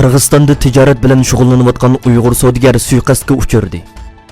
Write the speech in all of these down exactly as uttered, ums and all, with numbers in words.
قىرغىزىستاندا تىجارەت بىلەن شۇغۇللىنىۋاتقان ئۇيغۇر سودىگەر سۇيىقەستكە ئۇچرىدى.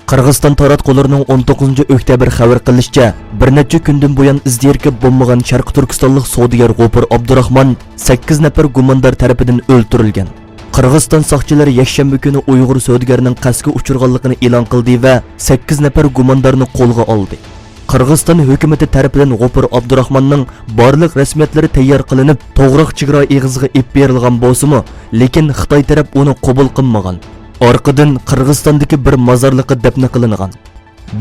قىرغىزىستان تاراتقۇلىرىنىڭ ئون توققۇزىنچى ئۆكتەبىر خەۋەر قىلىشىچە، بىر نەچچە كۈندىن بۇيان ئىز دېرىكى بولمىغان شەرقىي تۈركىستانلىق سودىگەر غوپۇر ئابدۇراخمان سەككىز نەپەر گۇماندار تەرىپىدىن ئۆلتۈرۈلگەن. قىرغىزىستان ساقچىلىرى يەكشەنبە كۈنى ئۇيغۇر سودىگەرنىڭ قەستكە ئۇچرىغانلىقىنى ئېلان قىلدى ۋە سەككىز نەپەر گۇماندارنى قولغا ئالدى. قىرغىزىستان ھۆكۈمىتى تەرىپىدىن غوپۇر ئابدۇراخماننىڭ بارلىق رەسمىيەتلىرى تەييار قىلىنىپ، توغراق چېگرا ئېغىزىغا ئېلىپ بېرىلغان بولسىمۇ، لېكىن خىتاي تەرەپ ئۇنى قوبۇل قىلمىغان. ئارقىدىن قىرغىزىستاندىكى بىر مازارلىققا دەپنە قىلىنغان.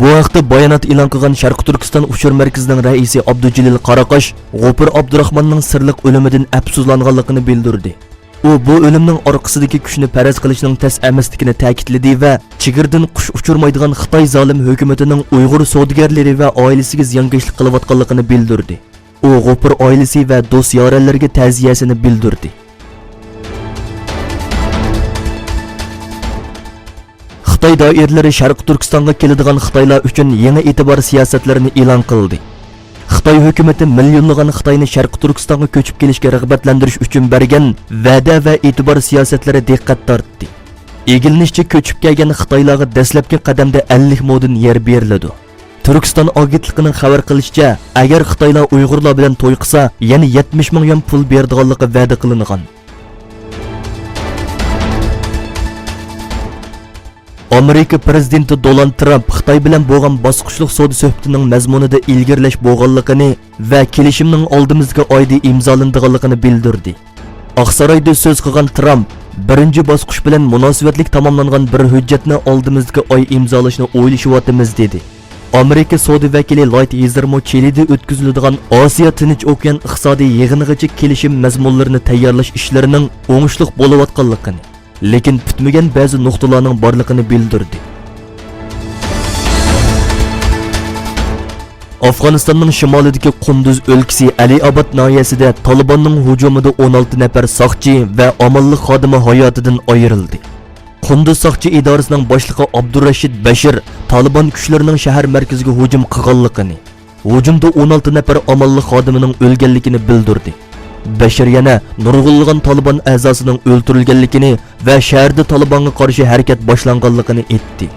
بۇ ھەقتە بايانات ئېلان قىلغان شەرقىي تۈركىستان ئۇچۇر مەركىزىنىڭ رەئىسى ئابدۇجېلىل قاراقاش غوپۇر ئابدۇراخماننىڭ سىرلىق ئۆلۈمىدىن ئەپسۇسلانغانلىقىنى بىلدۈردى. ئۇ بۇ ئۆلۈمنىڭ ئارقىسىدىكى كۈچنى پەرەز قىلىشنىڭ تەس ئەمەسلىكىنى تەكىتلىدى ۋە چېگرىدىن قۇش ئۇچۇرمايدىغان خىتاي زالىم ھۆكۈمىتىنىڭ ئۇيغۇر سودىگەرلىرى ۋە ئائىلىسىگە زىيانكەشلىك قىلىۋاتقانلىقىنى بىلدۈردى. ئۇ غوپۇر ئائىلىسى ۋە دوست-يارەنلىرىگە تەزىيەسىنى بىلدۈردى. خىتاي دائىرىلىرى شەرقىي تۈركىستانغا كېلىدىغان خىتايلار ئۈچۈن يېڭى ئېتىبار سىياسەتلىرىنى ئېلان قىلدى. خىتاي ھۆكۈمىتى مىليونلىغان خىتاينى شەرقىي تۈركىستانغا كۆچۈپ كېلىشكە رىغبەتلەندۈرۈش ئۈچۈن بەرگەن ۋەدە ۋە ئېتىبار سىياسەتلىرى دىققەت تارتتى. ئىگىلىنىشىچە، كۆچۈپ كەلگەن خىتايلارغا دەسلەپكى قەدەمدە ئەللىك مودىن يەر بېرىلىدۇ. تۈركىستان ئاگېنتلىقىنىڭ خەۋەر قىلىشىچە، ئەگەر خىتايلار ئۇيغۇرلار بىلەن توي قىلسا، يەنە يەتمىش مىڭ يۈەن پۇل بېرىدىغانلىقى ۋەدە قىلىنغان. ئامېرىكا پىرېزىدېنتى دونالد ترامپ خىتاي بىلەن بولغان باسقۇچلۇق سودا سۆھبىتىنىڭ مەزمۇنىدا ئىلگىرىلەش بولغانلىقىنى ۋە كېلىشىمنىڭ ئالدىمىزدىكى ئايدا ئىمزالىنىدىغانلىقىنى بىلدۈردى. ئاقسارايدا سۆز قىلغان ترامپ، بىرىنچى باسقۇچ بىلەن مۇناسىۋەتلىك تاماملانغان بىر ھۆججەتنى ئالدىمىزدىكى ئاي ئىمزالاشنى ئويلىشىۋاتىمىز، دېدى. ئامېرىكا سودا ۋەكىلى لايت ھېزېرمۇ چىلىدە ئۆتكۈزۈلىدىغان ئاسىيا تىنچ ئوكيان ئىقتىسادىي يىغىنىغىچە كېلىشىم مەزمۇنلىرىنى تەييارلاش ئىشلىرىنىڭ ئوڭۇشلۇق بولۇۋاتقانلىقىنى، لېكىن پۈتمىگەن بەزى نۇقتىلارنىڭ بارلىقىنى بىلدۈردى. ئافغانىستاننىڭ شىمالىدىكى قۇندۇز ئۆلكىسى ئەلىئاباد ناھىيەسىدە تالىباننىڭ ھۇجۇمىدا ئون ئالتە نەپەر ساقچى ۋە ئامانلىق خادىمى ھاياتىدىن ئايرىلدى. قۇندۇز ساقچى ئىدارىسىنىڭ باشلىقى ئابدۇرەشىد بەشىر تالىبان كۈچلىرىنىڭ شەھەر مەركىزىگە ھۇجۇم قىلغانلىقىنى، ھۇجۇمدا ئون ئالتە نەپەر ئامانلىق خادىمىنىڭ ئۆلگەنلىكىنى بىلدۈردى. بەشىر يەنە نۇرغۇنلىغان تالىبان ئەزاسىنىڭ ئۆلتۈرۈلگەنلىكىنى ۋە شەھەردە تالىبانغا قارشى ھەرىكەت باشلانغانلىقىنى ئېيتتى.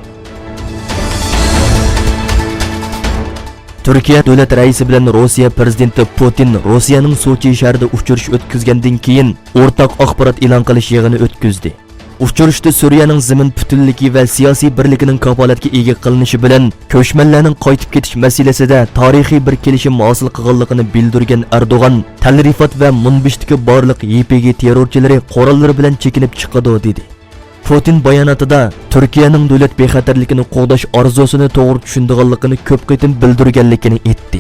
تۈركىيە دۆلەت رەئىسى بىلەن روسىيە پىرېزىدېنتى پۇتىن روسىيەنىڭ سوچى شەھىرىدە ئۇچرىشىش ئۆتكۈزگەندىن كېيىن ئورتاق ئاخبارات ئېلان قىلىش يىغىنى ئۆتكۈزدى. ئۇچرىشىشتا سۈرىيەنىڭ زېمىن پۈتۈنلۈكى ۋە سىياسىي بىرلىكىنىڭ كاپالەتكە ئىگە قىلىنىشى بىلەن كۆچمەنلەرنىڭ قايتىپ كېتىش مەسىلىسىدە تارىخىي بىر كېلىشىم ھاسىل قىلغانلىقىنى بىلدۈرگەن ئەردوغان، تەل رىفات ۋە مۇنبىجدىكى بارلىق يې پې گې تېررورچىلىرى قوراللىرى بىلەن چېكىنىپ چىقىدۇ، دېدى. پۇتىن باياناتىدا تۈركىيەنىڭ دۆلەت بىخەتەرلىكىنى قوغداش ئارزۇسىنى توغرا چۈشىنىدىغانلىقىنى كۆپ قېتىم بىلدۈرگەنلىكىنى ئېيتتى.